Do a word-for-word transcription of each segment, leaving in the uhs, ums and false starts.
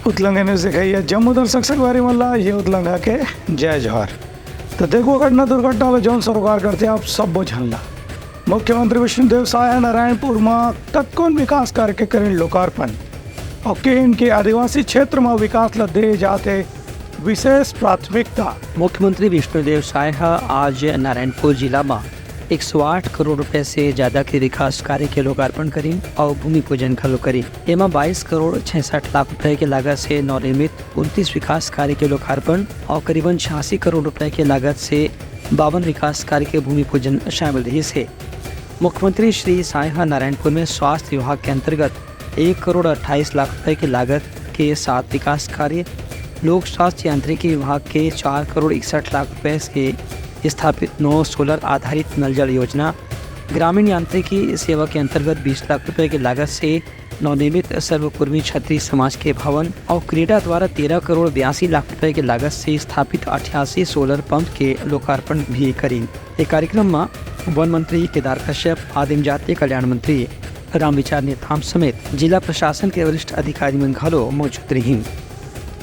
उतलंगा news देखइया जम्मो दर्शक संगवारी मन ला ये उतलंगा के जय जोहार। तो देखो, घटना दुर्घटना ला जौन सरोकार करथे आप सब्बो झन ला। मुख्यमंत्री विष्णुदेव साय ह नारायणपुर म कतकोन विकास कार्य के करिन लोकार्पण। अउ किहिन के आदिवासी क्षेत्र म विकास ला दे जाथे विशेष प्राथमिकता। मुख्यमंत्री विष्णुदेव साय ह आज नारायणपुर जिला म एक सौ आठ करोड़ रुपए से ज्यादा के विकास कार्य के लोकार्पण करिन अउ भूमि पूजन घलो करिन। एमा बाईस करोड़ छियासठ लाख रुपए के लागत से नवनिर्मित उनतीस विकास कार्य के लोकार्पण अउ करीबन छियासी करोड़ रुपए के लागत से बावन विकास कार्य के भूमि पूजन शामिल रहिस हे। मुख्यमंत्री श्री साय ह नारायणपुर में स्वास्थ्य विभाग के अंतर्गत एक करोड़ अट्ठाईस लाख रुपए के लागत के साथ विकास कार्य, लोक स्वास्थ्य यांत्रिकी विभाग के चार करोड़ इकसठ लाख रुपए के स्थापित नौ सोलर आधारित नल जल योजना, ग्रामीण यांत्रिकी सेवा के अंतर्गत बीस लाख रुपए के लागत से नवनिर्मित सर्वकुर्मी छत्री समाज के भवन अउ क्रेडा द्वारा तेरह करोड़ बयासी लाख रुपए के लागत से स्थापित अठासी सोलर पंप के लोकार्पण भी करिन। ये कार्यक्रम म वन मंत्री केदार कश्यप, आदिम जाति कल्याण मंत्री रामविचार नेताम समेत जिला प्रशासन के वरिष्ठ अधिकारी मन घलो मौजूद रहिन।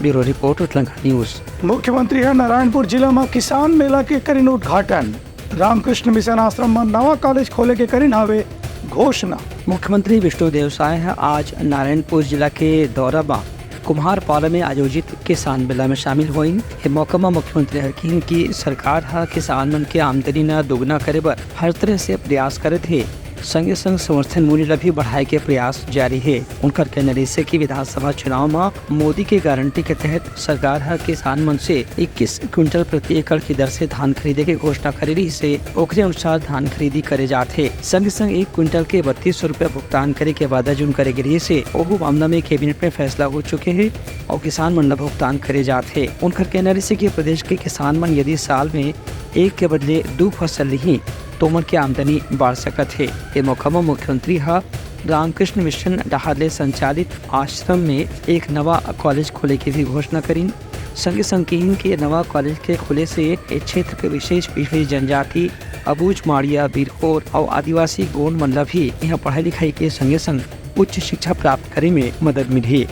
ब्यूरो रिपोर्ट, उतलंगा न्यूज। मुख्यमंत्री ह नारायणपुर जिला म किसान मेला के करिन उद्घाटन। रामकृष्ण मिशन आश्रम म नवा कॉलेज खोले के करिन हावे घोषणा। मुख्यमंत्री विष्णुदेव साय ह आज नारायणपुर जिला के दौरा म कुम्हारपारा में आयोजित किसान मेला में शामिल होइन। ए मौका म मुख्यमंत्री ह किहिन कि सरकार ह किसान मन के आमदनी न दोगुना करे बर हर तरह से प्रयास करत हे, संगे संग समर्थन मूल्य ल भी बढ़ाए के प्रयास जारी हे। उनकर कहना रहिसे कि विधानसभा चुनाव म मोदी के गारंटी के तहत सरकार ह किसान मन से इक्कीस क्विंटल प्रति एकड़ की दर से धान खरीदे के घोषणा करे रहिसे, ओकरे अनुसार धान खरीदी करे जात हे। संगे संग एक क्विंटल के बत्तीस सौ रुपया भुगतान करे के वादा जोन करे गे रहिसे, ओहू मामला में कैबिनेट में फैसला हो चुके हे अउ किसान मन ल भुगतान करे जात हे। उनकर कहना रहिसे कि प्रदेश के किसान मन यदि साल में एक के बदले दू फसल लिही, तो ओमन के आमदनी बढ़ सकत हे। ए मौका म मुख्यमंत्री ह रामकृष्ण मिशन डहार ले संचालित आश्रम में एक नवा कॉलेज खोले के भी घोषणा करिन। संगे संग किहिन कि नवा कॉलेज के खुले से ए क्षेत्र के विशेष पिछड़ी जनजाति, अबूझमाड़िया, बिरहोर अउ आदिवासी गोंड मन ल भी इहां पढ़ाई लिखाई के संगे संग उच्च शिक्षा प्राप्त करे में मदद मिलही।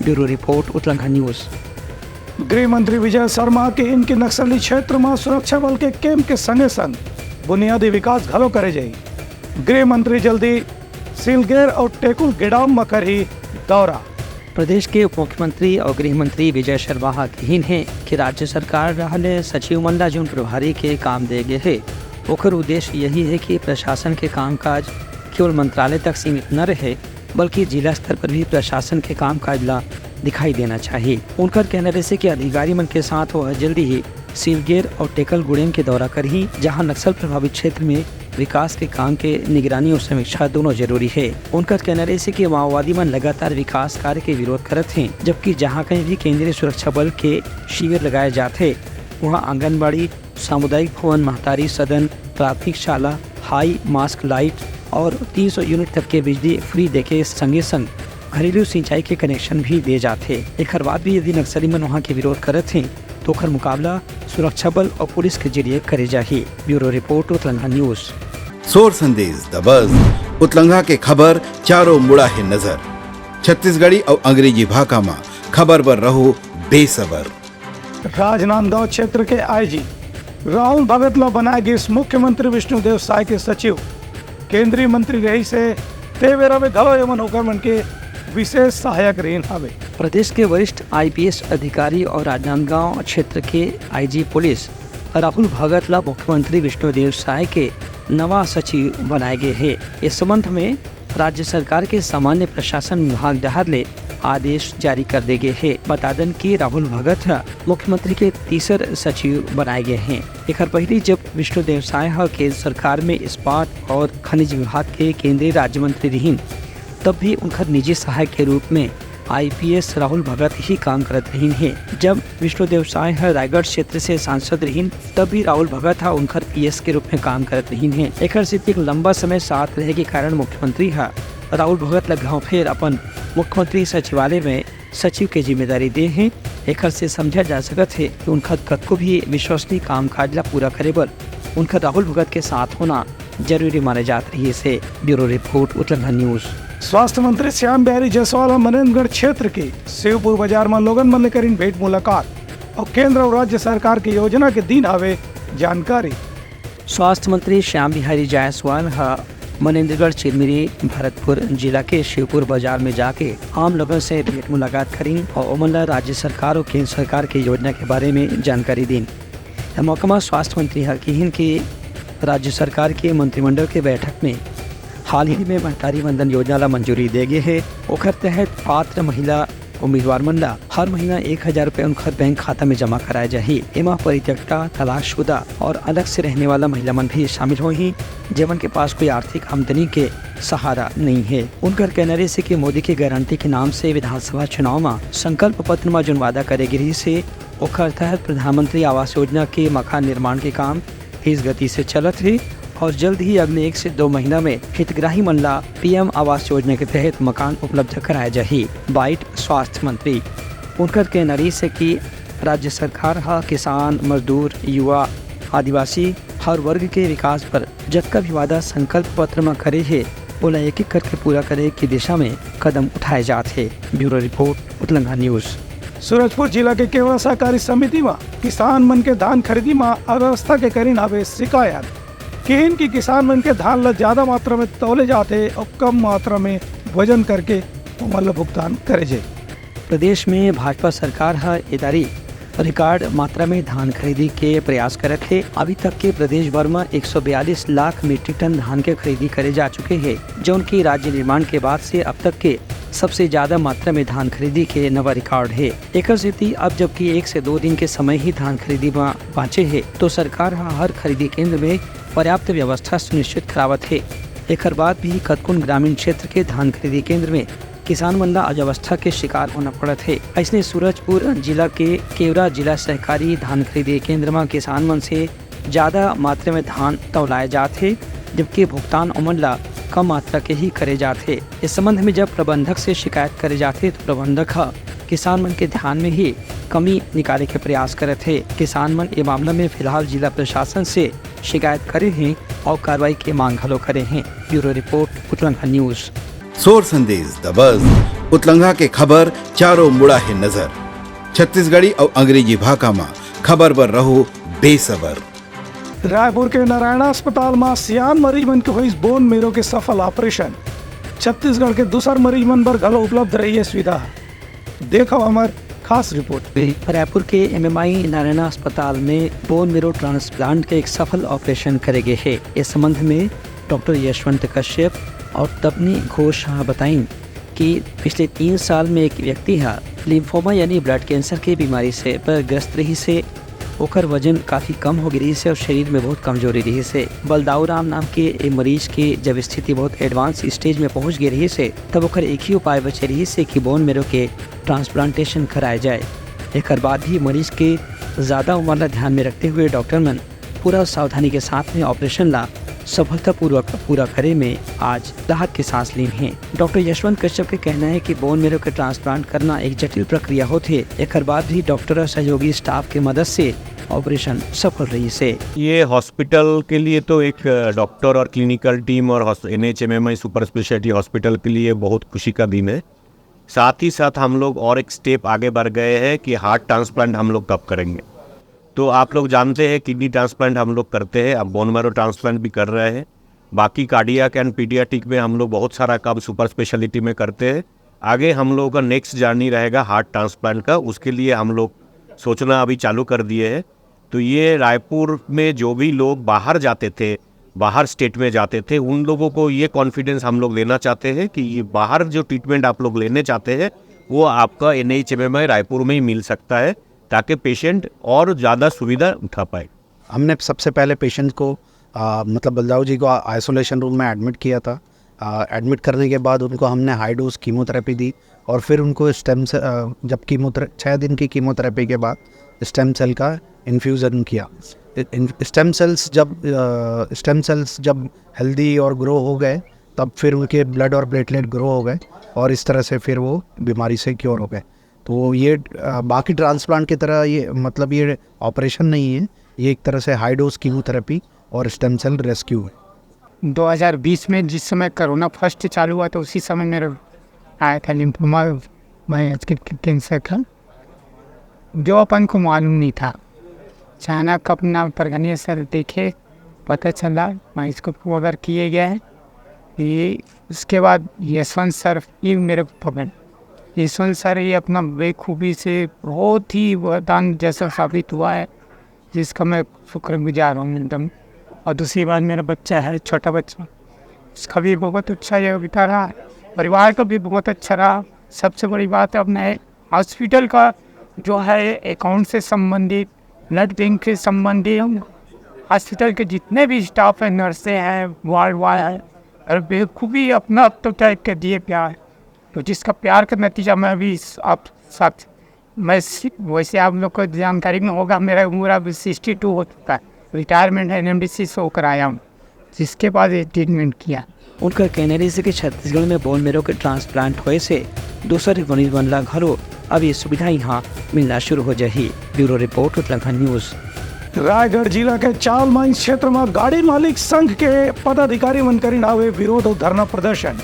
ब्यूरो रिपोर्ट, उतलंगा न्यूज। गृह मंत्री विजय शर्मा किहिन कि नक्सली क्षेत्र म सुरक्षा बल के कैंप के संगे संग बुनियादी विकास घलो करे जाही। गृह मंत्री जल्दी सिलगेर अउ टेकुल गेडाम म करही दौरा। प्रदेश के उप मुख्यमंत्री अउ गृह मंत्री विजय शर्मा ह किहिन हे कि राज्य सरकार डहार ले सचिव मन ला जोन प्रभारी के काम दे गे हे, ओकर उद्देश्य यही हे कि प्रशासन के कामकाज केवल मंत्रालय तक सीमित न रहे, बल्कि जिला स्तर पर भी प्रशासन के कामकाज ला दिखाई देना चाहिए। उनकर कहना रहिसे कि अधिकारी मन के साथ वह जल्दी ही सिलगेर अउ टेकलगुड़ेम के दौरा करही, जहां नक्सल प्रभावित क्षेत्र में विकास के काम के निगरानी अउ समीक्षा दोनों जरूरी हे। उनकर कहना रहिसे कि माओवादी मन लगातार विकास कार्य के विरोध करत हें, जबकि जहां कहीं भी केंद्रीय सुरक्षा बल के शिविर लगाए जात हे, वहां आंगनबाड़ी, सामुदायिक भवन, महतारी सदन, प्राथमिक शाला, हाई मास्क लाइट अउ तीन सौ यूनिट तक के बिजली फ्री देके संगे संग घरेलू सिंचाई के कनेक्शन भी दे जात हे। एखर बाद भी यदि नक्सली मन वहां के विरोध करत हें, तो ओखर मुकाबला सुरक्षा बल अउ पुलिस के जरिए करे जाही। ब्यूरो रिपोर्ट, उतलंगा न्यूज। सोर संदेश दबस, उतलंगा के खबर चारों मुड़ा हे नजर। छत्तीसगढ़ी अउ अंग्रेजी भाखा म खबर बर रहो बेसबर। राजनांदगांव क्षेत्र के आईजी राहुल भगत ल बनाए गिस मुख्यमंत्री विष्णुदेव साय के सचिव। केंद्रीय मंत्री रहिस हे, ते बेरा में घलो एमन ओकर मन के विशेष सहायक रहिन हावे। प्रदेश के वरिष्ठ आईपीएस अधिकारी अउ राजनांदगांव क्षेत्र के आईजी पुलिस राहुल भगत ल मुख्यमंत्री विष्णुदेव साय के नवा सचिव बनाए गे हे। इस संबंध में राज्य सरकार के सामान्य प्रशासन विभाग डहार ले आदेश जारी कर दे गे हे। बता दन कि राहुल भगत ह मुख्यमंत्री के तीसर सचिव बनाए गे हे। एखर पहिली जब विष्णुदेव साय ह केंद्र सरकार में इस्पात अउ खनिज विभाग के केंद्रीय राज्य मंत्री रिहिन, तब भी उनकर निजी सहायक के रूप में आईपीएस राहुल भगत ही काम करत रहिन हे। जब विष्णुदेव साय ह रायगढ़ क्षेत्र से सांसद रहिन, तब भी राहुल भगत ह उनकर पीएस के रूप में काम करत रहिन हे। एखर सेती एक लंबा समय साथ रहे के कारण मुख्यमंत्री ह राहुल भगत ल घांव फेर अपन मुख्यमंत्री सचिवालय में सचिव के जिम्मेदारी दे हे। एखर से समझा जा सकत हे कि उनकर कतको भी विश्वसनीय कामकाज ला पूरा करे बर उनकर राहुल भगत के साथ होना जरूरी माने जात रहिस हे। ब्यूरो रिपोर्ट, उतलंघा न्यूज। स्वास्थ्य मंत्री श्याम बिहारी जायसवाल ह मनेंद्रगढ़ क्षेत्र के शिवपुर बाजार म लोगन मन ले करिन भेंट मुलाकात अउ केंद्र अउ राज्य सरकार के योजना के दीन हवे जानकारी। स्वास्थ्य मंत्री श्याम बिहारी जायसवाल ह मनेंद्रगढ़, चिरमिरी, भरतपुर जिला के शिवपुर बाजार में जाके आम लोगन से भेंट मुलाकात करिन अउ ओमन ला राज्य सरकार अउ केंद्र सरकार के योजना के बारे में जानकारी दीन। ए मौका म स्वास्थ्य मंत्री ह किहिन कि राज्य सरकार के मंत्रिमंडल के बैठक में हाल ही में महतारी वंदन योजना ला मंजूरी दे गे हे। ओखर तहत पात्र महिला उम्मीदवार मन ला हर महीना एक हजार रुपये उनखर बैंक खाता में जमा कराए जाही। एमा परित्यक्ता, तलाकशुदा और अलग से रहने वाला महिला मन भी शामिल होही, जेमन के पास कोई आर्थिक आमदनी के सहारा नहीं है। उनकर कहना रहिस हे कि मोदी के गारंटी के नाम से विधानसभा चुनाव म संकल्प पत्र म जोन वादा करे गे रहिस हे, ओखर तहत प्रधानमंत्री आवास योजना के मकान निर्माण के काम तेज गति से चलत हे और जल्द ही अगले एक से दो महीना में हितग्राही मन ला पीएम आवास योजना के तहत मकान उपलब्ध कराए जाही। बाइट स्वास्थ्य मंत्री। उनकर कहना रहिस हे कि राज्य सरकार ह किसान, मजदूर, युवा, आदिवासी हर वर्ग के विकास पर जतका भी वादा संकल्प पत्र म करे हे, ओला एक-एक करके पूरा करे के दिशा में कदम उठाए जात हे। ब्यूरो रिपोर्ट, उतलंघा न्यूज। सूरजपुर जिला के केवड़ा सहकारी समिति म किसान मन के धान खरीदी म अव्यवस्था के करिन हवे शिकायत। किहिन कि किसान मन के धान ल ज्यादा मात्रा में तौले जाथे अउ कम मात्रा में वजन करके ओमन ल भुगतान करे जाए। प्रदेश में भाजपा सरकार ह ए दारी रिकॉर्ड मात्रा में धान खरीदी के प्रयास करत हे। अभी तक के प्रदेश भर म एक सौ बयालीस लाख मीट्रिक टन धान के खरीदी करे जा चुके हे, जौन की राज्य निर्माण के बाद से अब तक के सबसे ज्यादा मात्रा में धान खरीदी के नवा रिकॉर्ड हे। एकर सेती अब जबकि एक से दो दिन के समय ही धान खरीदी म बांचे हे, तो सरकार ह हर खरीदी केंद्र में पर्याप्त व्यवस्था सुनिश्चित करावत हे। एकर बाद भी कतकोन ग्रामीण क्षेत्र के धान खरीदी केंद्र में किसान मन ला अव्यवस्था के शिकार होना पड़त हे। अइसने सूरजपुर जिला के केवरा जिला सहकारी धान खरीदी केंद्र म किसान मन से ज्यादा मात्रा में धान तौलाए जात हे, जबकि भुगतान ओमन ला कम मात्रा के ही करे जात हे। इस संबंध में जब प्रबंधक से शिकायत करे जाथे, तो प्रबंधक ह किसान मन के धान में ही कमी निकाले के प्रयास करत हे। किसान मन ए मामला में फिलहाल जिला प्रशासन से शिकायत करे हे और कार्रवाई के मांग घलो करे हे। ब्यूरो रिपोर्ट, उतलंघा न्यूज। सोर संदेश दबस, उतलंघा के खबर चारों मुड़ा हे नजर। छत्तीसगढ़ी अउ अंग्रेजी भाखा म खबर बर रहो बेसबर। रायपुर के नारायणा अस्पताल म सियान मरीज मन के होइस बोन मेरो के सफल ऑपरेशन। छत्तीसगढ़ के दूसर मरीज मन बर घलो उपलब्ध रही ये सुविधा। देखो हमर खास रिपोर्ट। रायपुर के एमएमआई नारायणा अस्पताल में बोन मेरो ट्रांसप्लांट के एक सफल ऑपरेशन करे गे हे। इस संबंध में डॉक्टर यशवंत कश्यप और तपनी घोष ह बताइन कि पिछले तीन साल में एक व्यक्ति ह लिम्फोमा यानी ब्लड कैंसर के बीमारी से पर ग्रस्त रहिस हे। ओकर वजन काफी कम हो गे रहिस हे और शरीर में बहुत कमजोरी रहिस हे। बलदाऊ राम नाम के ए मरीज के जब स्थिति बहुत एडवांस स्टेज में पहुंच गे रहिस हे, तब ओकर एक ही उपाय बचे रहिस हे कि बोन मेरो के ट्रांसप्लांटेशन कराए जाए। एकर बाद भी मरीज के ज्यादा उम्र ला ध्यान में रखते हुए डॉक्टर मन पूरा सावधानी के साथ में ऑपरेशन ला सफलतापूर्वक पूरा करे में आज राहत के सांस लीन हे। डॉक्टर यशवंत कश्यप के कहना हे कि बोन मेरो के ट्रांसप्लांट करना एक जटिल प्रक्रिया होथे। एकर बाद भी डॉक्टर और सहयोगी स्टाफ के मदद से ऑपरेशन सफल रहिस हे। ये हॉस्पिटल के लिए तो एक, अ, डॉक्टर और क्लिनिकल टीम और house-, NHMMI super speciality hospital के लिए बहुत खुशी का दिन है। साथ ही साथ हम लोग और एक स्टेप आगे बढ़ गए हैं कि हार्ट ट्रांसप्लांट हम लोग कब करेंगे। तो आप लोग जानते हैं किडनी ट्रांसप्लांट हम लोग करते हैं, अब बोन मैरो ट्रांसप्लांट भी कर रहे हैं। बाकी कार्डियक एंड पीडियाट्रिक में हम लोग बहुत सारा काम सुपर स्पेशलिटी में करते हैं। आगे हम लोगों का नेक्स्ट जर्नी रहेगा हार्ट ट्रांसप्लांट का, उसके लिए हम लोग सोचना अभी चालू कर दिए हैं। तो ये रायपुर में जो भी लोग बाहर जाते थे, बाहर स्टेट में जाते थे, उन लोगों को ये कॉन्फिडेंस हम लोग देना चाहते हैं कि ये बाहर जो ट्रीटमेंट आप लोग लेने चाहते हैं, वो आपका एनएचएमएमआई रायपुर में ही मिल सकता है, ताकि पेशेंट और ज़्यादा सुविधा उठा पाए। हमने सबसे पहले पेशेंट को, आ, मतलब बलदाऊ जी को आ-, आइसोलेशन रूम में एडमिट किया था। आ, एडमिट करने के बाद उनको हमने हाई डोज कीमोथेरेपी दी और फिर उनको स्टेम से, आ, जब कीमोथेरे-, छः दिन की कीमोथेरेपी के बाद स्टेम सेल का इन्फ्यूज़न किया। इ-, इन-, स्टेम सेल्स जब, आ, स्टेम सेल्स जब हेल्दी और ग्रो हो गए, तब फिर उनके ब्लड और प्लेटलेट ग्रो हो गए और इस तरह से फिर वो बीमारी से क्योर हो गए। तो ये, आ, बाकी ट्रांसप्लांट की तरह ये, मतलब, ये ऑपरेशन नहीं है, ये एक तरह से हाई डोज कीमोथेरेपी और स्टेम सेल रेस्क्यू है। दो हज़ार बीस में जिस समय कोरोना फर्स्ट चालू हुआ, तो उसी समय मेरा आया था लिम्फोमा, मैं कैंसर का, जो अपन को मालूम नहीं था। अचानक अपना परगनिया सर देखे, पता चला, मैं इसको कवर किए गया है। ये उसके बाद यशवंत सर ही मेरे को पकड़े। यशवंत सर ही अपना बेखूबी से बहुत ही वरदान जैसा साबित हुआ है, जिसका मैं शुक्रगुजार हूँ एकदम। और दूसरी बात, मेरा बच्चा है, छोटा बच्चा, उसका भी बहुत अच्छा योग्यता रहा, परिवार का भी बहुत अच्छा रहा। सबसे बड़ी बात है, अपने हॉस्पिटल का जो है अकाउंट से संबंधित, ब्लड बैंक से संबंधित, हॉस्पिटल के जितने भी स्टाफ हैं, नर्सें हैं, वार्ड बॉय हैं, और बेखूबी अपना आप तो टाइप कर दिए प्यार। तो जिसका प्यार का नतीजा मैं अभी इस, आप साथ, मैं सी-, वैसे आप लोग को जानकारी में होगा, मेरा उम्र अब सिक्सटी टू हो चुका है, रिटायरमेंट है, एनएमडीसी से होकर आया हूँ, जिसके बाद ये ट्रीटमेंट किया। उनकर कहना रहिस कि छत्तीसगढ़ में बोन मेरो के ट्रांसप्लांट होए से दूसर मरीज मन ला घलो अब ये सुविधा यहाँ मिलना शुरू हो जाही। ब्यूरो रिपोर्ट, उतलाघाट न्यूज। रायगढ़ जिला के चाल माइंस क्षेत्र में गाड़ी मालिक संघ के पदाधिकारी मन करिन हावे विरोध अउ धरना प्रदर्शन।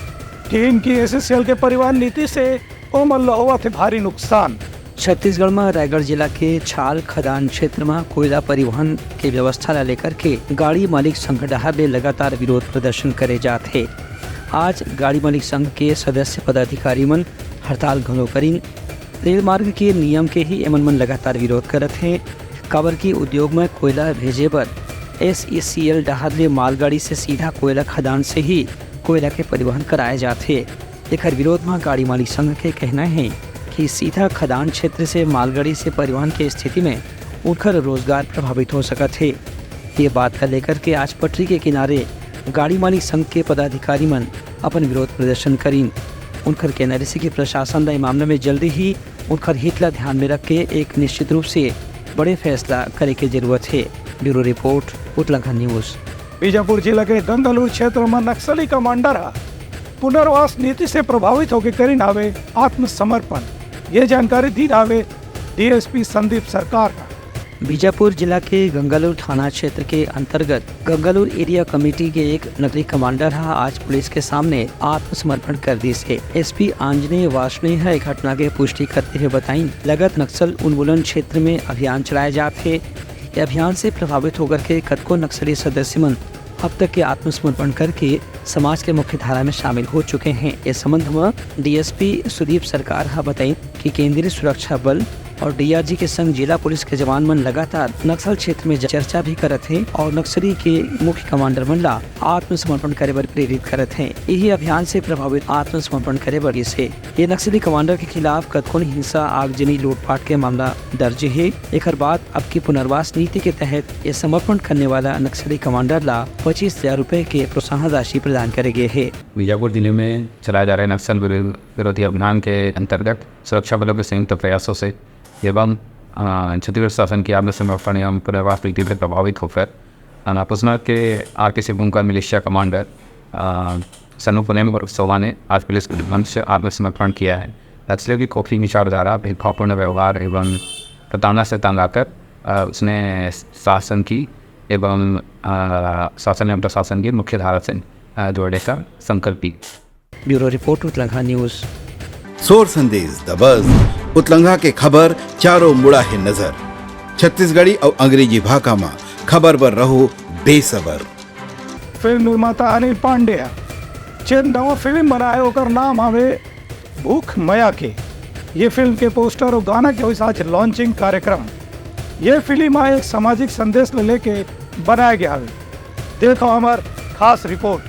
टीम की एसईसीएल के परिवहन नीति से ओमन ल होवत हे भारी नुकसान। छत्तीसगढ़ म रायगढ़ जिला के छाल खदान क्षेत्र म कोयला परिवहन के व्यवस्था ला लेकर के गाड़ी मालिक संघ डहार ले लगातार विरोध प्रदर्शन करे जात हे। आज गाड़ी मालिक संघ के सदस्य पदाधिकारी मन हड़ताल घलो करिन। रेल मार्ग के नियम के ही एमन मन लगातार विरोध करत हे, काबर कि उद्योग म कोयला भेजे बर एसईसीएल डहार ले मालगाड़ी से सीधा कोयला खदान से ही कोयला के परिवहन कराए जात हे। एखर विरोध म गाड़ी मालिक संघ के कहना हे कि सीधा खदान क्षेत्र से मालगाड़ी से परिवहन के स्थिति में उनकर रोजगार प्रभावित हो सकत हे। ये बात का लेकर के आज पटरी के किनारे गाड़ी मालिक संघ के पदाधिकारी मन अपन विरोध प्रदर्शन करिन। उनकर कहना रहिस कि प्रशासन ला ए मामला में जल्दी ही उनकर हित ला ध्यान में रख के एक निश्चित रूप से बड़े फैसला करे के जरूरत हे। ब्यूरो रिपोर्ट, उतलाघाट न्यूज। बीजापुर जिला के गंगालूर क्षेत्र में नक्सली कमांडर ह पुनर्वास नीति से प्रभावित होकर करिन हावे आत्मसमर्पण। ये जानकारी दीन हावे डीएसपी संदीप सरकार ह। बीजापुर जिला के गंगालूर थाना क्षेत्र के अंतर्गत गंगालूर एरिया कमेटी के एक नकली कमांडर ह आज पुलिस के सामने आत्मसमर्पण कर दिस हे। एसपी आंजनेय वार्ष्णेय ह ए घटना के पुष्टि करते हुए बताइन, लगत नक्सल उन्मूलन क्षेत्र में अभियान चलाए जात हे। ये अभियान से प्रभावित होकर के कतको नक्सली सदस्य मन अब तक के आत्मसमर्पण करके समाज के मुख्य धारा में शामिल हो चुके हैं। इस संबंध में डीएसपी सुदीप सरकार ह बताइन कि केंद्रीय सुरक्षा बल और डीआरजी के संग जिला पुलिस के जवान मन लगातार नक्सल क्षेत्र में चर्चा भी करत हे और नक्सली के मुख्य कमांडर मन ला आत्मसमर्पण करे बर प्रेरित करत हे। यही अभियान से प्रभावित आत्मसमर्पण करे बर गिस हे। ये नक्सली कमांडर के खिलाफ कतकोन हिंसा, आगजनी, लूटपाट के मामला दर्ज हे। एकर बाद अब की पुनर्वास नीति के तहत ये समर्पण करने वाला नक्सली कमांडर ला पच्चीस हजार रुपए के प्रोत्साहन राशि प्रदान करे गए हे। बीजापुर जिले में चलाए जा रहे नक्सल विरो-, विरोधी अभियान के अंतर्गत सुरक्षा बलों के संयुक्त प्रयासों से एवं, अ, छत्तीसगढ़ शासन की आत्मसमर्पण एवं पुनर्वास नीति से प्रभावित होकर, अ, पुसना के आरपीसी भूमका मिलिशिया कमांडर, अ, सन्नू पुनेम और सोवा ने आज पुलिस के मंच से आत्मसमर्पण किया है। नक्सलियों की खोखली विचारधारा, भेदभावपूर्ण व्यवहार एवं प्रताड़ना से तंग आकर, अ, उसने शासन की एवं, अ, शासन एवं प्रशासन की मुख्य धारा से, अ, जोड़ने का संकल्प लिया। ब्यूरो रिपोर्ट, उतलाघाट न्यूज। सोर संदेश दबस, उतलंघा के खबर चारों मुड़ा हे नजर। छत्तीसगढ़ी अउ अंग्रेजी भाखा म खबर बर रहो बेसबर। फिल्म निर्माता अनिल पांडे ह जेन नवा फिल्म बनाए, ओकर नाम हवे भूख मया के। ये फिल्म के पोस्टर अउ गाना के होइस आज लॉन्चिंग कार्यक्रम। ये फिल्म ह एक सामाजिक संदेश ले लेके बनाए गया हवे। देखो हमार खास रिपोर्ट।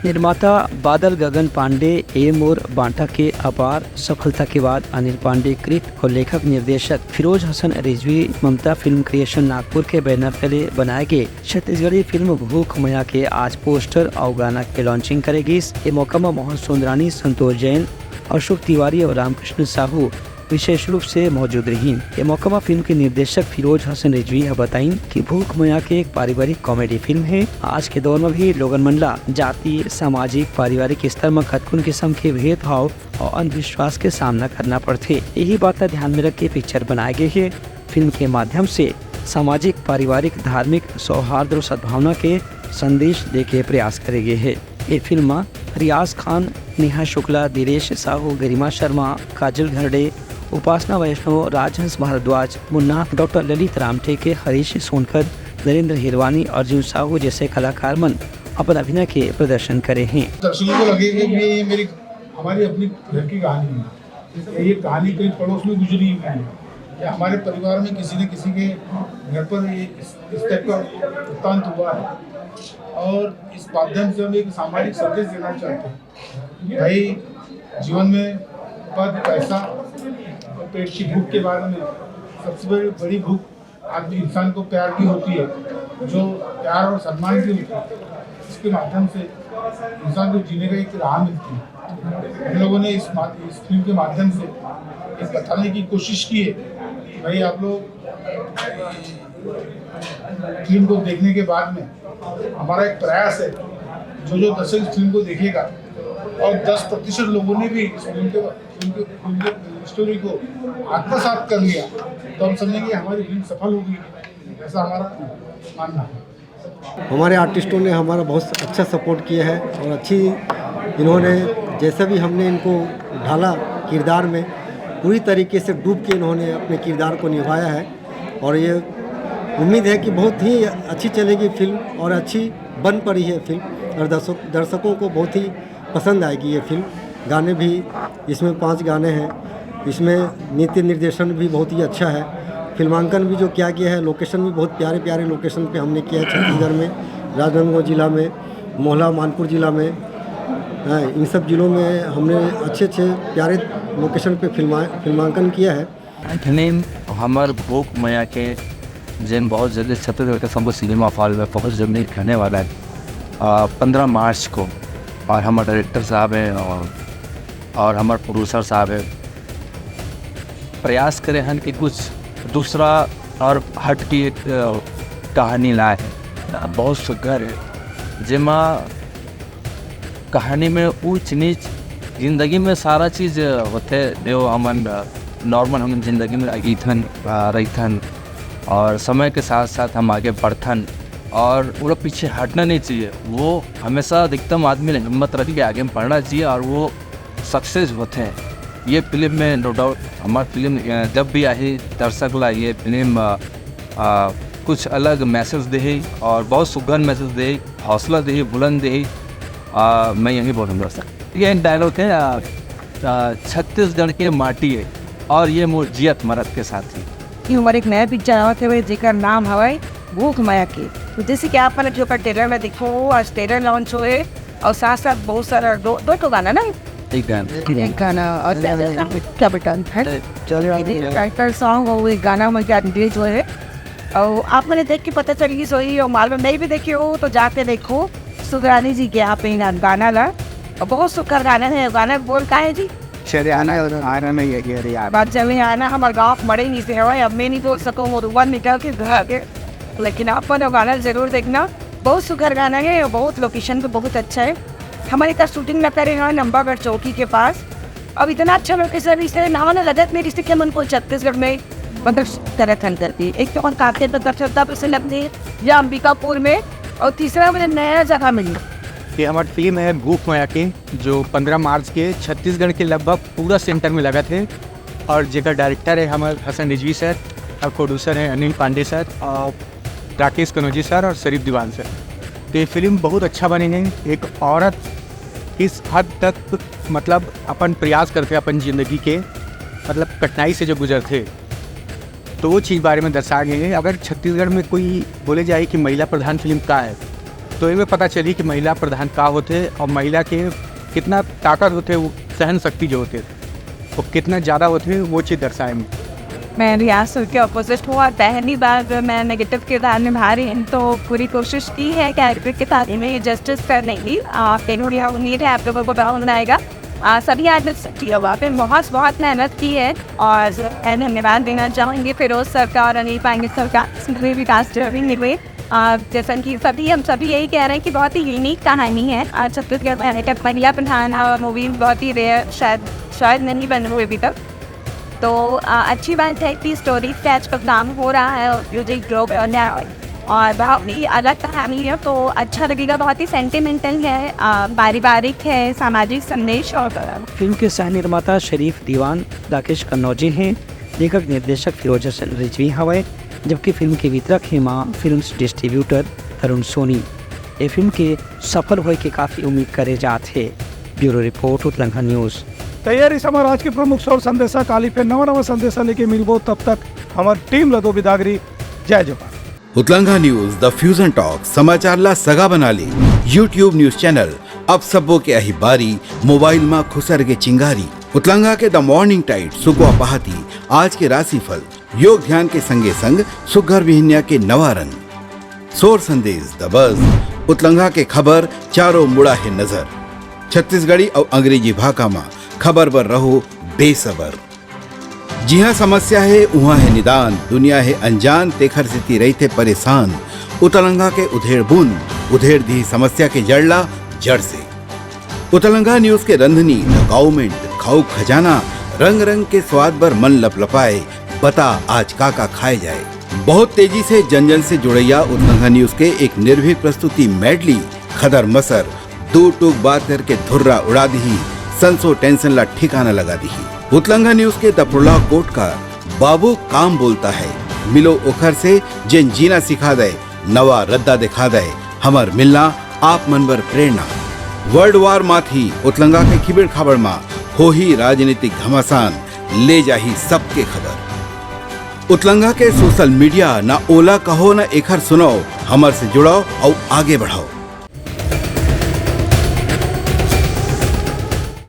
निर्माता बादल गगन पांडे ए मोर बांटा के अपार सफलता के बाद अनिल पांडे कृत और लेखक निर्देशक फिरोज हसन रिजवी ममता फिल्म क्रिएशन नागपुर के बैनर तले बनाए गए छत्तीसगढ़ी फिल्म भूख मया के आज पोस्टर और गाना के लॉन्चिंग करे गिस। ये मौका में मोहन सुंदरानी, संतोष जैन, अशोक तिवारी और रामकृष्ण साहू विशेष रूप से मौजूद रहिन। ये मौका म फिल्म के निर्देशक फिरोज हसन रिजवी ह बताइन कि भूख मया के एक पारिवारिक कॉमेडी फिल्म हे। आज के दौर म भी लोगन मन ला जाति, सामाजिक, पारिवारिक स्तर म कतकुन किसम के भेदभाव और अंधविश्वास के सामना करना पड़थे। यही बात ला ध्यान में रख के पिक्चर बनाए गए हे। फिल्म के माध्यम से सामाजिक, पारिवारिक, धार्मिक सौहार्द और सद्भावना के संदेश देके प्रयास करे गे हे। ये फिल्म म रियाज खान, नेहा शुक्ला, दिलेश साहू, गरिमा शर्मा, काजल घरडे, उपासना वैष्णव, राजहंस भारद्वाज, मुन्ना, डॉक्टर ललित रामटेके, हरीश सोनकर, नरेंद्र हिरवानी, अर्जुन साहू जैसे कलाकार मन अपन अभिनय के प्रदर्शन करे हैं। दर्शकों को लगेगा कि ये मेरी, हमारी अपनी घर की कहानी है, या ये कहानी कहीं पड़ोस में गुजरी हुई है, या हमारे परिवार में किसी न किसी के घर पर ये इस, इस टाइप का वृत्तांत हुआ है, और इस माध्यम से हम एक सामाजिक संदेश देना चाहते हैं। भाई, जीवन में पद, पैसा और पेट की भूख के बारे में सबसे बड़ी, बड़ी भूख आदमी, इंसान को प्यार की होती है, जो प्यार और सम्मान की होती है, इसके माध्यम से इंसान को जीने का एक राह मिलती है। हम लोगों ने इस मा-, इस फिल्म के माध्यम से ये बताने की कोशिश की है कि भाई, आप लोग फिल्म को देखने के बाद में हमारा एक प्रयास है, जो जो दर्शक इस फिल्म को देखेगा और दस प्रतिशत लोगों ने भी इस फिल्म के, फिल्म के, फिल्म के स्टोरी को आत्मसात कर लिया, तो हम समझेंगे हमारी फिल्म सफल होगी, ऐसा हमारा मानना है। हमारे आर्टिस्टों ने हमारा बहुत अच्छा सपोर्ट किया है और अच्छी, इन्होंने जैसा भी हमने इनको ढाला किरदार में, पूरी तरीके से डूब के इन्होंने अपने किरदार को निभाया है। और ये उम्मीद है कि बहुत ही अच्छी चलेगी फिल्म और अच्छी बन पड़ी है फिल्म, और दर्शक दर्शकों को बहुत ही पसंद आएगी ये फिल्म। गाने भी, इसमें पांच गाने हैं, इसमें नृत्य निर्देशन भी बहुत ही अच्छा है। फिल्मांकन भी जो किया गया है, लोकेशन भी बहुत प्यारे प्यारे लोकेशन पे हमने किया है छत्तीसगढ़ में, राजनांदगांव जिला में, मोहला मानपुर जिला में, हाँ, इन सब जिलों में हमने अच्छे अच्छे प्यारे लोकेशन पे फिल्मा फिल्मांकन किया है। फिल्म हमर भूख मया के, जेन बहुत जल्दी छत्तीसगढ़ के सबो सिनेमा हॉल में बहुत जल्दी रहने वाला है पंद्रह मार्च को। और हमारे डायरेक्टर साहब हैं और, और हमारे प्रोड्यूसर साहब हैं, प्रयास करे हन कि कुछ दूसरा और हट की एक कहानी लाए हैं। बहुत सुघर है, जेमा कहानी में ऊंच नीच, जिंदगी में सारा चीज होथे, जो हमन नॉर्मल हमन जिंदगी में अगीथन रहिथन और समय के साथ साथ हम आगे बढ़थन और वो लोग पीछे हटना नहीं चाहिए। वो हमेशा अधिकतम आदमी ने हिम्मत रख के आगे बढ़ना चाहिए और वो सक्सेस होते हैं। ये फिल्म में नो डाउट हमारी फिल्म जब भी आई दर्शक ला ये फिल्म आ, आ, कुछ अलग मैसेज दे और बहुत सुघर मैसेज दे, हौसला दे, बुलंद दे। आ, मैं यही बोलूँगा सर। ये डायलॉग है आ, आ, छत्तीसगढ़ के माटी है और ये मोर जियत मरत के साथ ही। कि हमारे एक नया पिक्चर आवत हवे जेकर नाम हवय भूख मया के। तो जैसे कि आप मन जो का ट्रेलर में देखो, आज ट्रेलर लॉन्च हुए और साथ साथ बहुत सारा दो दो तो गाना ना एक गाना एक गाना और क्या बेटा है टाइटल सॉन्ग और एक गाना में क्या रिलीज हुए है। और आप मैंने देख के पता चल गई सोई और मालूम नहीं भी देखी हो तो जाके देखो सुगरानी जी के आप इन गाना ला। और बहुत सुखर गाना है, गाना बोल का है जी? चले आना आना नहीं है ये यार। बात चले आना हमारे गाँव मड़े नहीं से हवा, अब मैं नहीं बोल सकूँ वो वन निकल के घर के। लेकिन आप मन गाना जरूर देखना, बहुत सुघर गाना है और बहुत लोकेशन तो बहुत अच्छा है। हमारे इधर शूटिंग न करे हुआ नंबागढ़ चौकी के पास। अब इतना अच्छा लोकेशन इसलिए ना ना रजत मेरी स्थिति मन को छत्तीसगढ़ में मतलब तरह थन करती है। एक तो और काफी अंदर श्रद्धा पर से लगती है या अंबिकापुर में, और तीसरा मुझे नया जगह मिली। ये हमारी फिल्म है भूख मया के, जो पंद्रह मार्च के छत्तीसगढ़ के लगभग पूरा सेंटर में लगा थे। और जेकर डायरेक्टर है हमारे हसन रिजवी सर, और प्रोड्यूसर है अनिल पांडे सर, और राकेश कनौजी सर और शरीफ दीवान सर। तो ये फिल्म बहुत अच्छा बने है। एक औरत किस हद तक मतलब अपन प्रयास करते अपन जिंदगी के मतलब कठिनाई से जो गुजरते, तो वो चीज़ बारे में दर्शाया गया है। अगर छत्तीसगढ़ में कोई बोले जाए कि महिला प्रधान फिल्म का है, तो ये पता चली कि महिला प्रधान का होते और महिला के कितना ताकत होते, वो सहन शक्ति जो होते, वो कितना ज़्यादा होते, वो चीज़ दर्शाए में। मैं रियाज सर के अपोजिट हूँ और पहली बार मैं नेगेटिव किरदार निभा रही हूँ, तो पूरी कोशिश की है कैरेक्टर के साथ में जस्टिस करने की। आप लोगों को उम्मीद है आप लोगों को पसंद आएगा। आ, सभी आर्टिस्ट की वहाँ पे बहुत बहुत मेहनत की है और मैं धन्यवाद देना चाहूँगी फिरोज सर का और अनिल पांडे सर का, जितने भी कास्ट हुए। आ, जैसा कि सभी हम सभी यही कह रहे हैं कि बहुत ही यूनिक कहानी है। आ, छत्तीसगढ़ में एक महिला प्रधान मूवी बहुत ही रेयर, शायद शायद नहीं बन हुई अभी तक। तो आ, अच्छी बात है कि स्टोरी पे आज का काम हो रहा है और म्यूजिक ग्रुप और और बहुत ही अलग कहानी है, तो अच्छा लगेगा। बहुत ही सेंटिमेंटल है, अ, पारिवारिक है, सामाजिक संदेश और फिल्म के सह निर्माता शरीफ दीवान, राकेश कन्नौजी हैं। लेखक निर्देशक फिरोज हसन रिजवी हवय, जबकि फिल्म के वितरक हेमा फिल्म्स, डिस्ट्रीब्यूटर तरुण सोनी। ये फिल्म के सफल होए के काफी उम्मीद करे जात हे। ब्यूरो रिपोर्ट, उतलंघा न्यूज। तैयारी से हमर आज के प्रमुख सौर संदेशा। काली फिर नवा नवा संदेशा लेके मिलबो, तब तक हमर टीम ल दो बिदागरी। जय जोहार। उतलंघा न्यूज, द फ्यूजन टॉक, समाचार ला सगा बना ले। YouTube न्यूज चैनल, अब सबो के आही बारी, मोबाइल मा खुसर के चिंगारी। उतलंघा के द मॉर्निंग टाइड, सुकवा पहाती, आज के राशिफल, योग ध्यान के संगे संग सुघर बिहनिया के नवा रंग। सोर संदेश, द बज, उतलंघा के खबर, चारों मुड़ा हे नजर। छत्तीसगढ़ी अउ अंग्रेजी भाखा मा खबर बर रहो बेसबर। जिहाँ समस्या हे, उहाँ हे निदान, दुनिया हे अनजान, तेखर सेती रहिथे परेशान। उतलंघा के उधेड़ बुन, उधेड़ दिही समस्या के जड़ ला जड़ से। उतलंघा न्यूज के रंधनी, द काउमेंट, खाऊ खजाना, रंग रंग के स्वाद बर मन लपलपाए, बता आज का का खाए जाए। बहुत तेजी से जन जन से जुड़ैया उतलंघा न्यूज के एक निर्भीक प्रस्तुति मेडली, खदर मसर, दो टूक बात करके धुर्रा उड़ा दिही, संसो टेंशन ला ठिकाना लगा दिही। उतलंघा न्यूज के दपड़ला कोटकार, बाबू काम बोलता है, मिलो ओखर से, जेन जीना सिखा दे, नवा रद्दा दिखा दे, हमर मिलना आप मन बर प्रेरणा। वर्ल्ड वार माथी उतलंगा के खिबेड़ खाबड़ मा होही राजनीतिक घमासान, ले जाही सबके खबर। उतलंगा के सोशल मीडिया, ना ओला कहो ना एखर सुनाओ, हमर से जुड़ाओ अउ आगे बढ़ाओ।